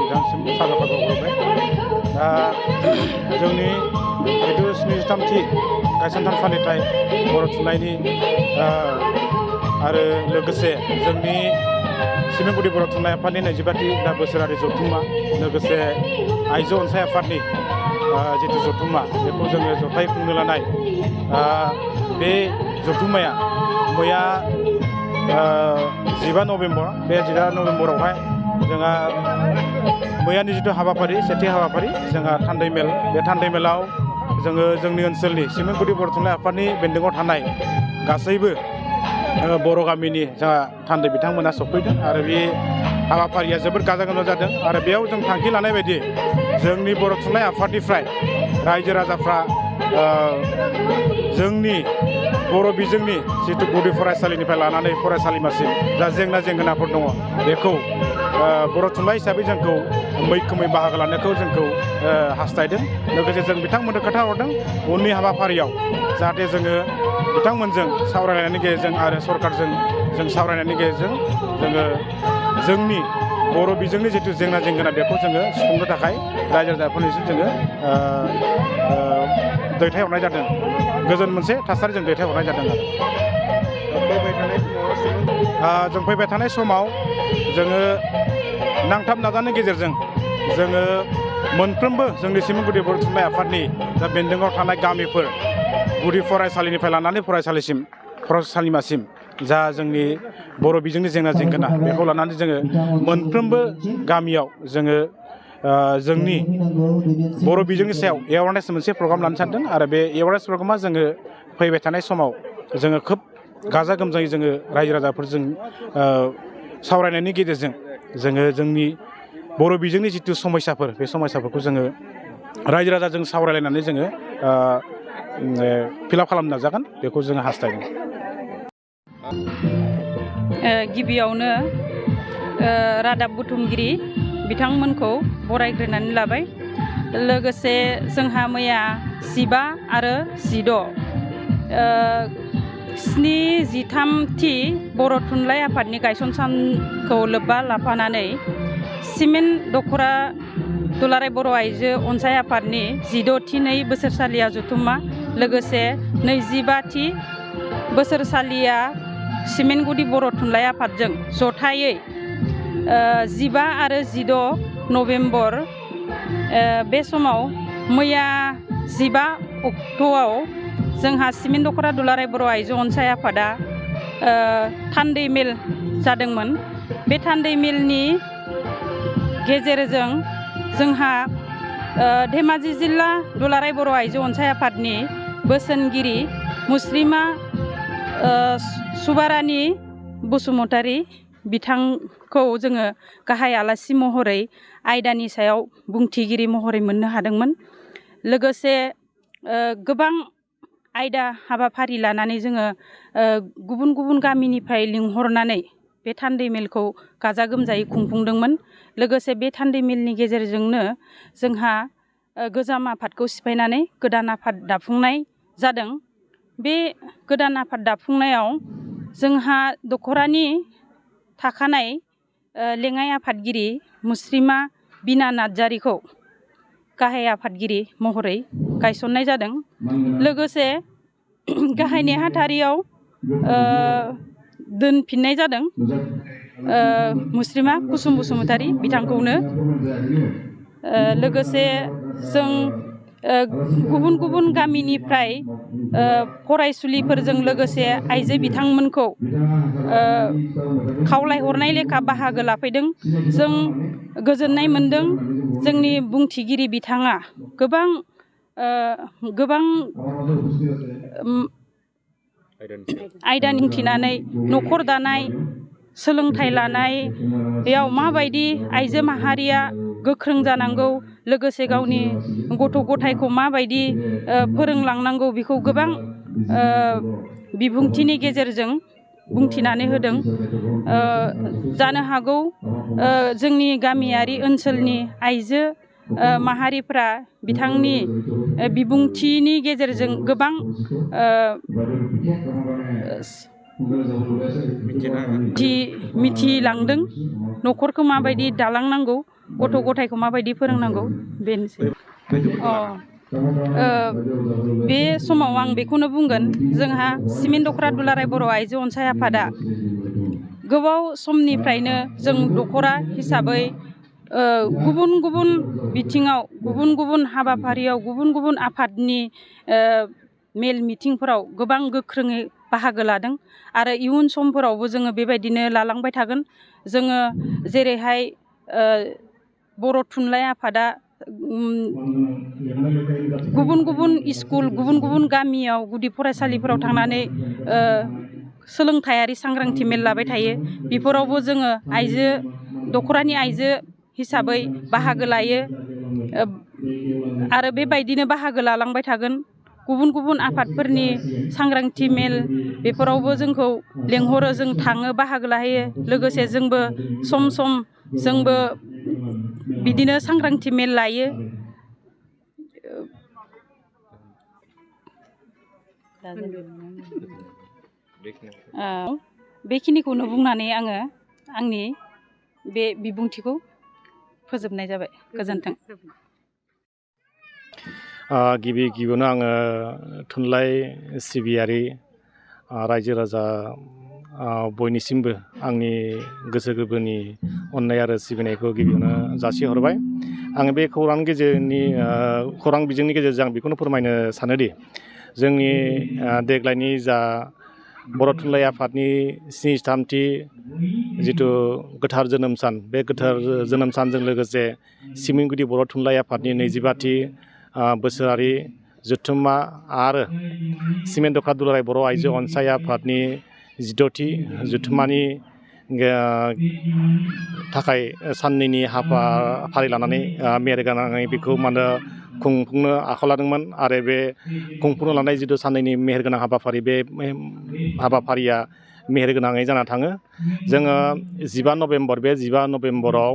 बिथांसिम साबायखर बावहरबाय दा जोंनि जिथु 73थि गायसनथान फालिथाय बर' थुनलाइनि आरो लोगोसे जोंनि सिमेन्टगुदि बर' थुनलाइ आफादनि 25थि बोसोरारि जथुम्मा लोगोसे आइजो अनसाय आफादनि जिथु जथुम्मा बेखौ जोङो जथाय खुंनो लानाय बे जथुम्माया मैया 15 नभेम्बर बे 15 नभेम्बरावहाय जोंहा मैयानि जिथु हाबाफारि सेथि हाबाफारि जोंहा थान्दै मेल बे थान्दै मेलाव जोङो जोंनि ओनसोलनि सिमेन्टगुदि बर' थुनलाइ आफादनि बेन्दोङाव थानाय गासैबो बर' गामिनि जोंहा थान्दै बिथांमोना सफैदों आरो बे हाबाफारिया जोबोद गाजा गोमजा जादों आरो बेयाव जों थांखि लानाय बायदि जोंनि बर' थुनलाइ आफादनिफ्राय रायजो राजाफ्रा जोंनि बर' बिजोंनि जिथु गुदि फरायसालिनिफ्राय लानानै फरायसालिमासिम जा जेंना जेंगोनाफोर दङ बेखौ बर' थुनलाइ हिसाबै जोंखौ मैखोमै बाहागो लानायखौ जोंखौ हास्थायदों लोगोसे जों बिथांमोननो खोथा हरदों उननि हाबाफारियाव जाहाथे जोङो बिथांमोनजों सावरायनायनि गेजेरजों आरो सरकारजों जों सावरायनायनि गेजेरजों जोङो जोंनि बर' बिजोंनि जिथु जेंना जेंगोना बेखौ जोङो सुफुंनो थाखाय रायजो राजाफोरनिसिम जोङो दैथायहरनाय जादों गोजोन मोनसे थासारि जों दैथायहरनाय जादों आरो जों फैबाय थानाय समाव जोङो नांथाब नाजानायनि गेजेरजों जोङो मोनफ्रोमबो जोंनि सिमेन्टगुदि बर' थुनलाइ आफादनि जा बेन्दोङाव थानाय गामिफोर गुदि फरायसालिनिफ्राय लानानै फरायसालिमासिम जा जोंनि बर' बिजोंनि जेंना जेंगोना बेखौ लानानै जोङो मोनफ्रोमबो गामियाव जोङो जोंनि बर' बिजोंनि सायाव एवारनेस मोनसे प्रग्राम लानो सानदों आरो बे एवारनेस प्रग्रामा जोङो फैबाय थानाय समाव जोङो खोब गाजा गोमजायै जोङो रायजो राजाफोरजों सावरायनायनि गेजेरजों जोङो जोंनि बर' बिजोंनि जिथु समस्याफोर बे समस्याफोरखौ जोङो रायजो राजाजों सावरायलायनानै जोङो फिलआप खालामनो नाजागोन बेखौ जोङो हास्थायदों गिबियावनो रादाब बुथुमगिरि बिथांमोनखौ बरायग्रोनानै लाबाय लोगोसे जोंहा मैया 15 आरो 73थि बर' थुनलाइ आफादनि गायसन सानखौ लोब्बा लाफानानै सिमेन्ट दख'रा दुलाराय बर' आइजो अनसाय आफादनि 16थि बोसोरसालिया जथुम्मा लोगोसे 25थि बोसोरसालिया सिमेन्टगुदि बर' थुनलाइ आफादजों जथायै 15 आरो 16 नभेम्बर बे समाव मैया 15 अक्ट'आव जोंहा सिमेन्ट दख'रा दुलाराय बर' आइजो अनसाय आफादा थान्दै मेल जादोंमोन बे थान्दै मेलनि गेजेरजों जोंहा धेमाजि जिल्ला दुलाराय बर' आइजो अनसाय आफादनि बोसोनगिरि मुस्रिमा सुबारानि बसुमतारी बिथांखौ जोङो गाहाय आलासि महरै आयदानि सायाव बुंथिगिरि महरै मोननो हादोंमोन लोगोसे गोबां आयदा हाबाफारि लानानै जोङो गुबुन गुबुन गामिनिफ्राय लिंहरनानै बे थान्दै मेलखौ गाजा गोमजायै खुंफुंदोंमोन लोगोसे बे थान्दै मेलनि गेजेरजोंनो जोंहा गोजाम आफादखौ सिफायनानै गोदान आफाद दाफुंनाय जादों बे गोदान आफाद दाफुंनायाव जोंहा दख'रानि थाखानाय लेङाइ आफादगिरि मुस्रिमा बिना नार्जारिखौ गाहाय आफादगिरि महरै गायसननाय जादों लोगोसे गाहाय नेहाथारियाव दोनफिननाय जादों मुस्रिमा कुसुम बसुमतारी बिथांखौनो लोगोसे जों गुबुन गुबुन गामिनिफ्राय फरायसुलिफोरजों लोगोसे आइजो बिथांमोनखौ खावलायहरनाय लेखा बाहागो लाफैदों जों गोजोननाय मोनदों जोंनि बुंथिगिरि बिथाङा गोबां आयदा दिन्थिनानै न'खर दानाय सोलोंथाइ लानायाव माबायदि आइजो माहारिया गोख्रों जानांगौ लोगोसे गावनि गथ' गथायखौ माबायदि फोरोंलांनांगौ बेखौ गोबां बिबुंथिनि गेजेरजों बुंथिनानै होदों जानो हागौ जोंनि गामियारि ओनसोलनि आइजो माहारिफ्रा बिथांनि बिबुंथिनि गेजेरजों गोबां मिथिलांदों न'खरखौ माबायदि दालांनांगौ गथ' गथायखौ माबायदि फोरोंनांगौ बेनोसै। बे समाव आं बेखौनो बुंगोन, जोंहा सिमेन्ट दख'रा दुलाराय बर' आइजो अनसाय आफादा गोबाव समनिफ्रायनो जों दख'रा हिसाबै गुबुन गुबुन बिथिङाव, गुबुन गुबुन हाबाफारियाव, गुबुन गुबुन आफादनि मेल मिटिंफोराव गोबां गोख्रोङै बाहागो लादों आरो इयुन समफोरावबो जोङो बेबायदिनो लालांबाय थागोन। जोङो जेरैहाय बर' थुनलाइ आफादा गुबुन गुबुन स्कुल, गुबुन गुबुन गामियाव गुदि फरायसालिफोराव थांनानै सोलोंथायारि सांग्रांथि मेल लाबाय थायो। बेफोरावबो जोङो दख'रानि आइजो हिसाबै बाहागो लायो आरो बेबायदिनो बाहागो लालांबाय थागोन। गुबुन गुबुन आफादफोरनि सांग्रांथि मेल बेफोरावबो जोंखौ लेंहरो, जों थाङो, बाहागो लाहैयो। लोगोसे जोंबो सम सम जोंबो बिदिनो सांग्रांथि मेल लायो। बेखिनिखौनो बुंनानै आङो आंनि बे बिबुंथिखौ फोजोबनाय जाबाय। गोजोन्थों। गिबियावनो आङो थुनलाइ सिबियारि रायजो राजा बयनिसिमबो आंनि गोसो गोरबोनि अननाय आरो सिबिनायखौ गिबियावनो जासिहरबाय। आङो बे खौरां बिजोंनि गेजेरजों आं बेखौनो फोरमायनो सानोदि जोंनि देग्लायनि जा बर' थुनलाइ आफादनि 73थि जिथु गोथार जोनोम सान, बे गोथार जोनोम सानजों लोगोसे सिमिनगुदि बर' थुनलाइ आफादनि 25थि बोसोरारि जथुम्मा आरो सिमेन्ट दख'रा दुलाराय बर' आइजो अनसाय आफादनि 16थि जथुम्मानि थाखाय साननैनि हाबाफारि लानानै मेहेरगोनाङै बेखौ खुंफुंनो आखायाव लादोंमोन। आरो बे खुंफुंनो लानाय जिथु साननैनि मेहेरगोनां हाबाफारि, बे हाबाफारिया मेहेरगोनाङै जाना थाङो। जोङो 15 नभेम्बर, बे 15 नभेम्बराव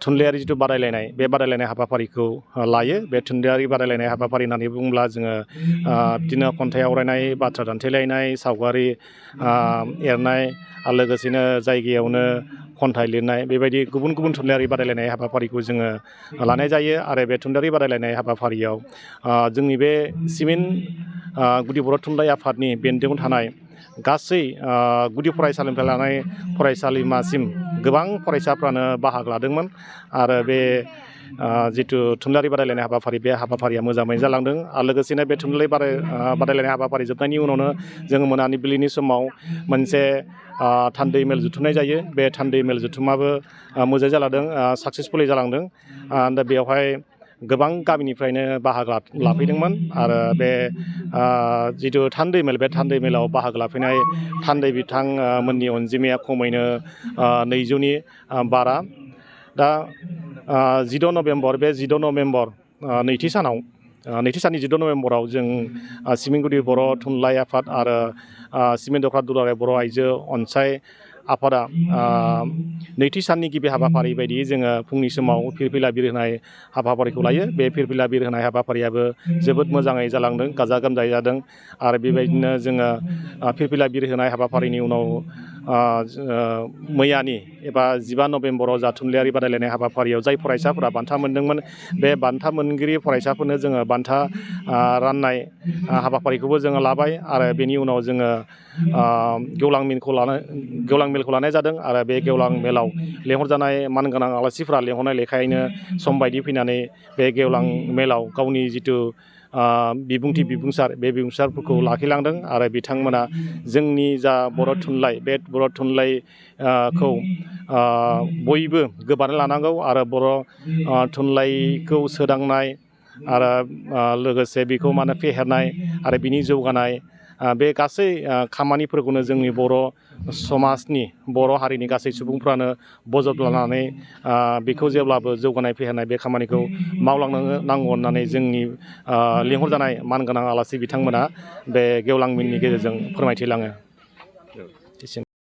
थुनलाइयारि जिथु बादायलायनाय, बे बादायलायनाय हाबाफारिखौ लायो। बे थुनलाइयारि बादायलायनाय हाबाफारि होननानै बुङोब्ला जोङो बिदिनो खन्थाइ आवरायनाय, बाथ्रा दान्थेलायनाय, सावगारि एरनाय आरो लोगोसेनो जायगायावनो खन्थाइ लिरनाय, बेबायदि गुबुन गुबुन थुनलाइयारि बादायलायनाय हाबाफारिखौ जोङो लानाय जायो। आरो बे थुनलाइयारि बादायलायनाय हाबाफारियाव जोंनि बे सिमेन्ट गुदि बर' थुनलाइ आफादनि बेन्दोङाव थानाय गासै गुदि फरायसालिनिफ्राय लानानै फरायसालिमासिम गोबां फरायसाफ्रानो बाहागो लादोंमोन। आरो बे जिथु थुनलाइयारि बादायलायनाय हाबाफारि, बे हाबाफारिया मोजाङै जालांदों। आरो लोगोसेनो बे थुनलाइ बादायलायनाय हाबाफारि जोबनायनि उनावनो जोङो मोनाबिलिनि समाव मोनसे थान्दै मेल जुथुमनाय जायो। बे थान्दै मेल जुथुमाबो मोजाङै जालांदों, साक्सेसफुलि जालांदों। दा बेवहाय गोबां गामिनिफ्रायनो बाहागो लाफैदोंमोन। आरो बे जिथु थान्दै मेल, बे थान्दै मेलाव बाहागो लाफैनाय थान्दै बिथांमोननि अनजिमाया खमैनो 200नि बारा। दा 14 नभेम्बर, बे 14 नभेम्बर नैथि साननि 14 नभेम्बराव जों सिमिनगुदि बर' थुनलाइ आफाद आरो सिमेन्ट दख'रा दुलाराय बर' आइजो अनसाय आफादा नैथि साननि गिबि हाबाफारि बायदियै जोङो फुंनि समाव फिरफिला बिरहोनाय हाबाफारिखौ लायो। बे फिरफिला बिरहोनाय हाबाफारियाबो जोबोद मोजाङै जालांदों, गाजा गोमजायै जादों। आरो बेबायदिनो जोङो फिरफिला बिरहोनाय हाबाफारिनि उनाव मैयानि एबा 15 नभेम्बराव जा थुनलाइयारि बादायलायनाय हाबाफारियाव जाय फरायसाफोरा बान्था मोनदोंमोन, बे बान्था मोनगिरि फरायसाफोरनो जोङो बान्था राननाय हाबाफारिखौबो जोङो लाबाय। आरो बेनि उनाव जोङो गेवलां मेलखौ लानाय जादों। आरो बे गेवलां मेलाव लेंहरजानाय मानगोनां आलासिफ्रा लेंहरनाय लेखायैनो सम बायदि फैनानै बे गेवलां मेलाव गावनि जिथु बिबुंसार, बे बिबुंसारफोरखौ लाखिलांदों। आरो बिथांमोना जोंनि जा बर' थुनलाइ, बे बर' थुनलाइखौ बयबो गोबारै लानांगौ। आरो बर' थुनलाइखौ सोदांनाय आरो लोगोसे बेखौ फेहेरनाय आरो बिनि जौगानाय, बे गासै खामानिफोरखौनो जोंनि बर' समाजनि, बर' हारिनि गासै सुबुंफ्रानो बजब लानानै बेखौ जेब्लाबो जौगानाय फेहेरनाय बे खामानिखौ मावलांनो नांगौ होननानै जोंनि लेंहरजानाय मानगोनां आलासि बिथांमोना बे गेवलां मेलनि गेजेरजों फोरमायथिलाङो।